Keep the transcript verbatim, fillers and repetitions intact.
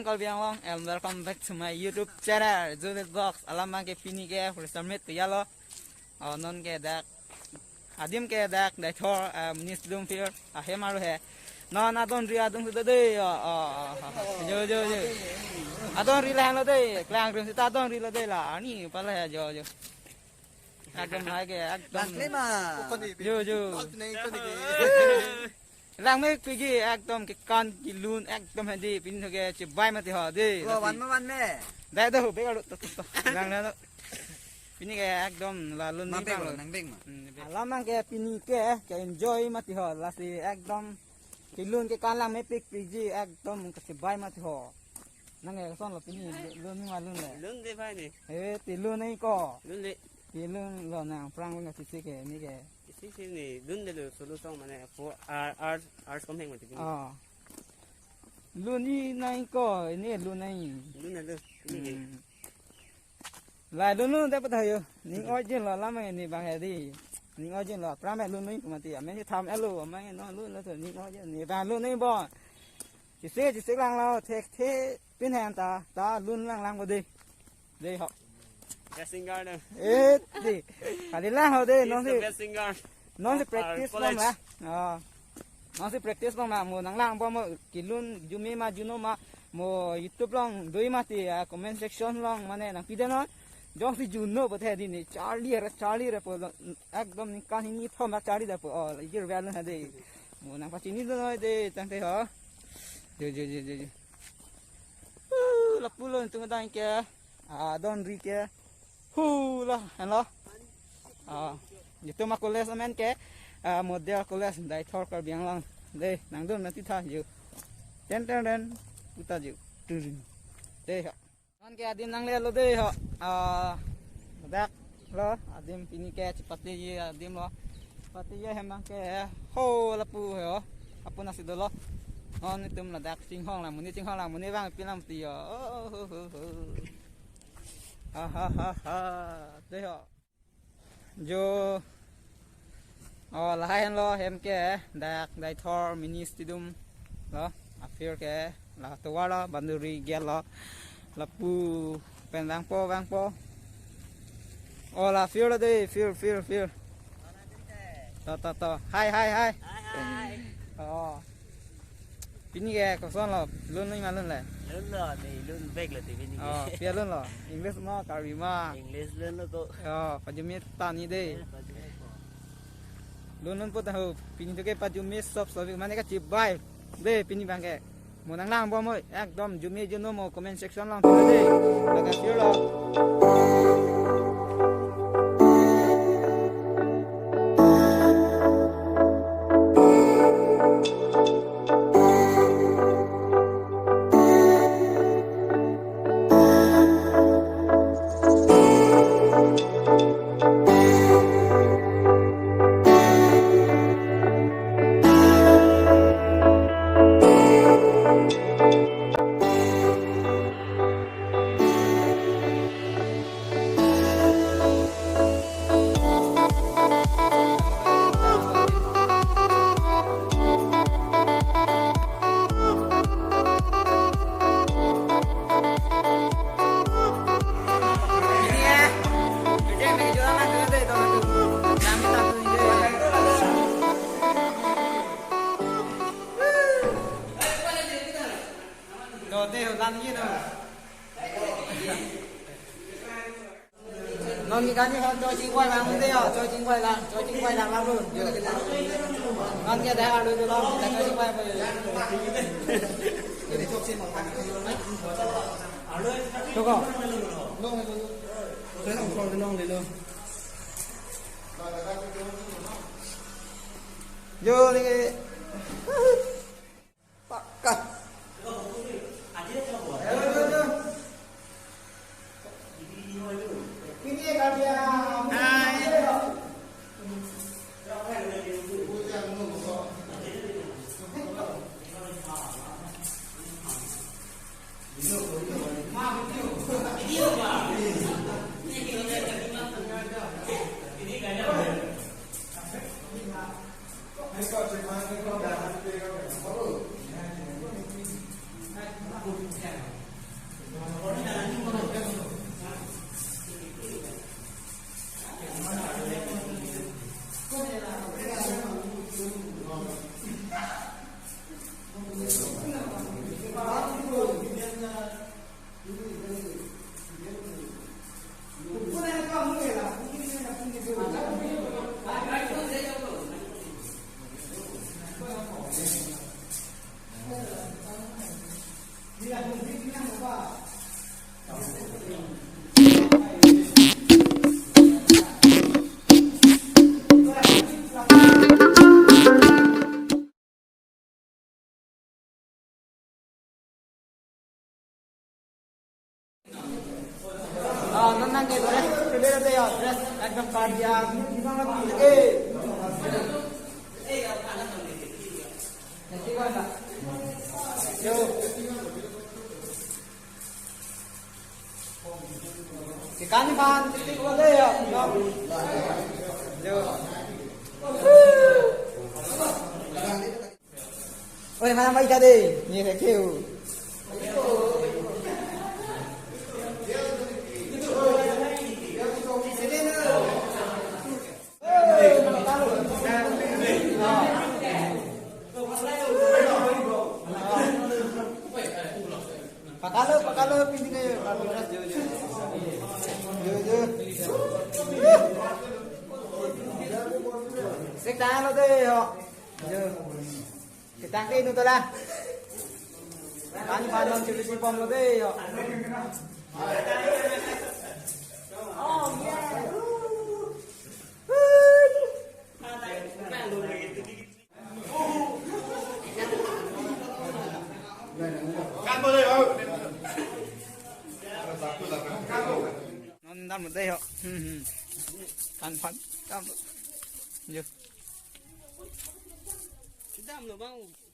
Karbi Anglong, and welcome back to my YouTube channel, Junet Vlogs. Alam abang ke pini ke first meet ke yalo. Oh, non ke dak, adim ke dak Deithor, uh, Mini Stadium field ahem arlo he. Non adon ri adon sudah dei. Oh, oh, oh, oh. Jo, jo, jo. Adon ri lahenlo dei. Klang rim sita adon rilo dei la. Ani pala he, jo, jo. Ekdom lake, ekdom. Langklem ma. Jo, jo. Langmepikji, ekdom kekan kelun ekdom hedi, pini ke chibai mati ho dei. Lo, lasi van ma, van me. Dai do, bek alu to, to, to. Lang na to. Pini ke ekdom la lun. Mabek nang lo, bang lo. Nang bek ma. Hmm, bek. Alam abang ke pini ke, ke enjoy mati ho, lasi ekdom kelun kekan langmepikpikji, ekdom ke chibai mati ho. Nang ke kosonlo pini, lun ma lunle? Lunde bhai ne. Eh, te lun nangji ko. Lunle. Te lunlo nang aphrang nang chisi ke, ni ke. Chisi si ne, lundelo solo song mane, four hour, hours, hours kom heng mati pini. Oh. Lun nangji ko, ni lun nangji. Lunle, pini ke. Hmm. Lai lunlun dei pathayo. Ning oi jin lo alam abang ni bang hedi. Ning oi jin lo aphrang me lunlun ko mati. Amen si tham elo, amen non lunlo to ning oi jin. Ni bang lun nangji bo. Chisi, chisi lang lo, thek, thek, pin hen ta, ta lun lang lang bo dei. Dei ho. Best singer dei. Eh, dei. Kali lang ho dei, He's non the si, best singer non si of our practice college. Bom la. Oh. Non si practice bom la, mo nang lang bom mo, kelun jume ma juno ma, mo YouTube along doi mati, ah, comment section along mane nangpi dei non. Jongsi juno bo the dei ni, charli re, charli re po, ekdom ningkan hini thom ma charli dei po. Oh, igir value ha dei. Mo nangpachini do noi dei, tangte ho. Jo, jo, jo, jo, jo. Uh, lapulo nelitum adang ke. Ah, adon ri ke. Hu la, henlo. Ah, nelitum a-college amen ke, ah, Model College, Deithor Karbi Anglong. Dei, nangdun mati tha jo. Ten, ten, ten. Puta jo. Turun. Dei ho. Non ke adim nanglelo dei ho. Ah, dak lo, adim pini ke chipatiji adim lo. Chipatiji ahem abang ke ho lapu he ho. Apu nasi dolo. Non nelitum ladak chinghong lang, monit chinghong lang, monit bang pi lang ti ho. Oh, ho, ho, ho. Ha, ha, ha, ha. Dei ho. Jo. Oh, lahai henlo hem ke, dak Deithor Mini Stadium lo, a-field ke, la tovar lo, boundary gate lo, lapu pen vangpo, vangpo. Oh, la field lo dei, field, field, field. To, to, to. Hai, hai, hai. Hai, hai. Oh. Pini ke kosonlo, lun nangji ma lunle? Lunlo, dei lun bek lo te pini ke. Oh, pia lunlo? English ma, Karbi ma? English lunlo ko. Oh, pajume ta ni dei. Eh, pajume ko. Lunlun po ta ho, pini to ke pajume sop sop, mane kachibai. Dei, pini abang ke. Mo nang lang bom oi, ekdom jume juno mo comment section along pina dei. Laga share lo. Non ni kani hon choi chingvai lang de yo, choi chingvai lang, choi chingvai lang lang dun. Non ke dah alu dun, choi chingvai. Choko. Jo ni. Pakat. Ah, non nang ke dress prepare de ya, dress ekdom party ya. Yo. Chicken pan, chicken wala ya. Yo. Oi, mana mai tadi? Ni reke u. Pakalo, pakalo, pinding ayo. Jo, jo. Sek tangan lo de, ho. Jo. Kitang ke inu tola. Pani panon chili si pom lo de, ho. Non dam lo de ho. Hmm, hmm. Kan pan dam lo. Jo. Dam lo bang.